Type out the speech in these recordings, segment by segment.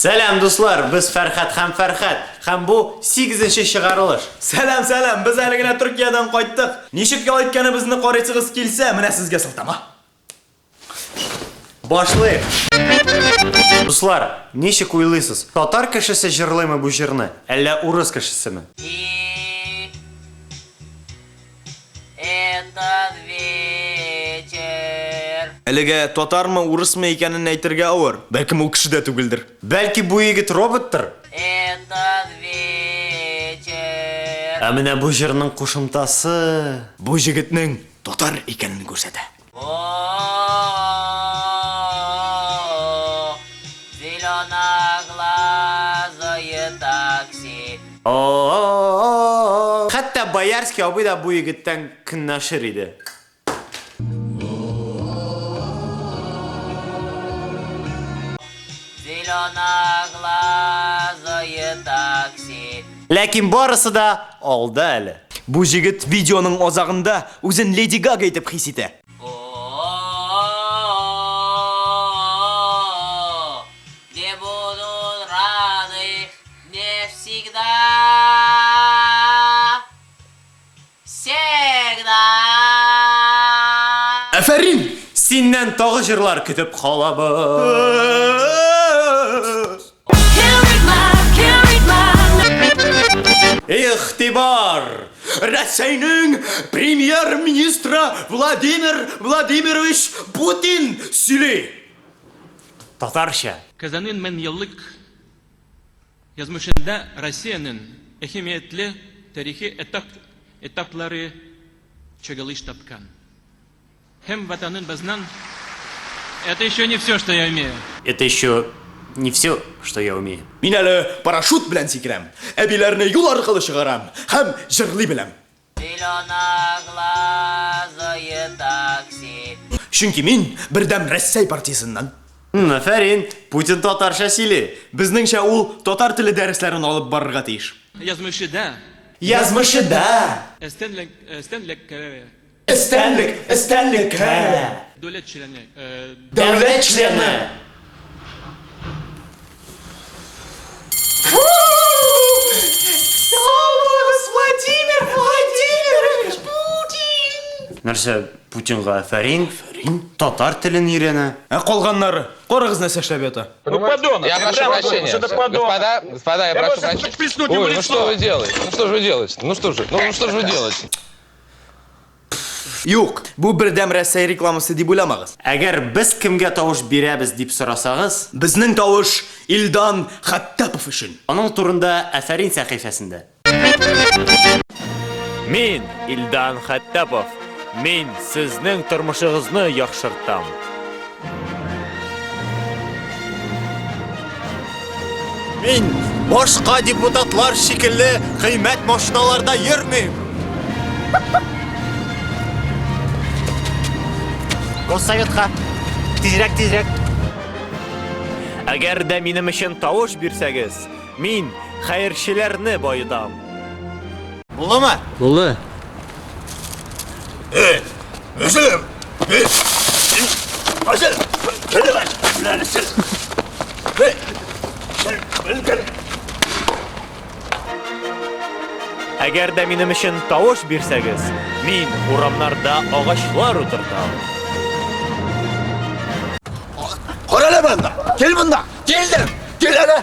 Сәлам, дуслар! Без Фәрхәт һәм Фәрхәт, һәм бу сигезенче чыгарылыш. Сәлам, сәлам! Без әле генә Төркиядән кайттык. Ничек ял иткәнебезне карыйсыгыз килсә, менә сезгә сылтама. Башлыйк! Дуслар, ничек уйлыйсыз, татар кешесе җырлыймы бу җырны, әллә урыс кешесеме? И этот вечер. Әлегә татармы, урысмы икәнен әйтергә авыр. Бәлкем ул кеше дә түгелдер. Бәлки бу егет роботтыр? Этот вечер. Ә менә бу җырның кушымтасы... Бу җегетнең татар икәнен күрсәтә. О-о-о, зеленоглазое такси. О-о-о. Хәтта Боярский абый да бу егеттән көнләшер иде. Зеленоглазое такси. Ләкин барысы да алда әле. Бу җегет видеоның азагында үзен Леди Гага итеп хис итә. О-о-о, где будут рады не всегда, всегда. Афәрин! Синнән тагы җырлар көтеп калабыз. Игътибар! Рәсәйнең премьер-министры Владимир Владимирович Путин сөйли. Татарча. Казанның меңьеллык язмышында Россиянең әһәмиятле тарихи этаплары чагылыш тапкан. Һәм Ватаныбызның Это еще не все, что я умею. Это еще не все, что я умею. Мин әле парашют белән сикерәм, әбиләрне юл аркылы чыгарам һәм җырлый беләм. Зеленоглазое такси. Чөнки мин Бердәм Рәссәй партиясеннән. Афәрин, Путин татарча сөйли. Безнеңчә, ул татар теле дәресләрен алып барырга тиеш. Язмышы да. Язмышы да. Өстенлек, өстенлеккә. Өстенлек, өстенлеккә. Дәүләт члены. Дәүләт члены. Сау булыгыз, Владимир Владимирович Путин! Нәрсә, Путинга афәрин, татар телен өйрәнә. Ә калганнары, карагыз нәрсә эшләп ята. Ну, подонок. Я прошу прощения. Господа, господа, я прошу прощения. Ой, ну что вы делаете? Ну что же вы делаете? Ну что же, ну что же вы делаете? Юк, бу Бердәм Рәсәй рекламасы дип уйламагыз. Әгәр без кемгә тавыш бирәбез дип сорасагыз. Безнең тавыш Илдан Хаттапов өчен. Аның турында Афәрин сәхифәсендә. Мин, Илдан Хаттапов, мин сезнең тормышыгызны яхшыртам. Мин башка депутатлар шикелле кыйммәт машиналарда йөрмим. Госсоветка. Тизрәк, тизрәк. Әгәр дә минем өчен тавыш бирсәгез, мин хәерчеләрне баетам. Булдымы? Булды. Әгәр дә минем өчен тавыш бирсәгез, мин урамнарда агачлар утыртам. Кара әле монда! Кил монда! Килдем! Кил әле!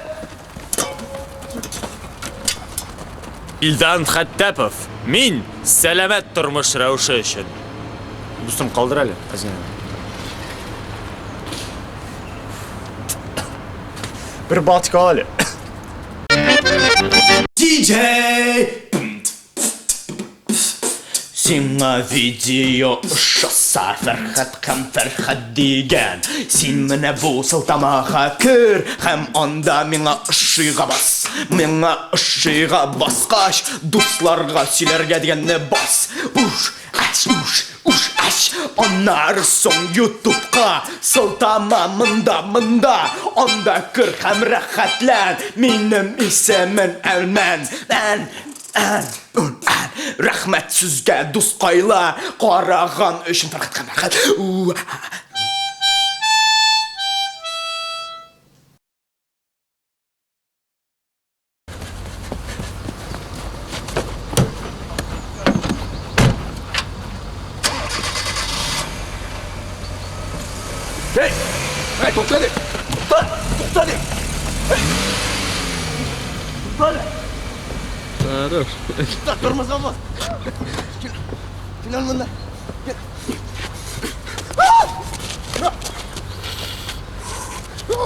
Илдан Хәттәпов, мин сәламәт тормыш рәвеше өчен. Дустым, калдыр әле. Бер Балтика ал әле. DJ! Сиңа видео ошаса, Фәрхәт һәм Фәрхәт дигән. Син менә бу сылтамага кер һәм анда миңа ошыйга бас. Миңа ошыйга баскач, дусларга сөйләргә дигәнне бас. Уш, аш, уш, уш, аш. Аннары соң ютубка сылтама монда, монда. Анда кер һәм рәхәтлән. Минем исемем Әлмән. Ән, ән, ун, ән. Рәхмәт сезгә, дускайлар, караган өчен. Фәрхәт һәм Фәрхәт. У, а. Әй, тукта әле! Тукта! Тукта әле! Тукта әле! Хорош. Тукта, тормозга бас! Кил, кил монда. Кил.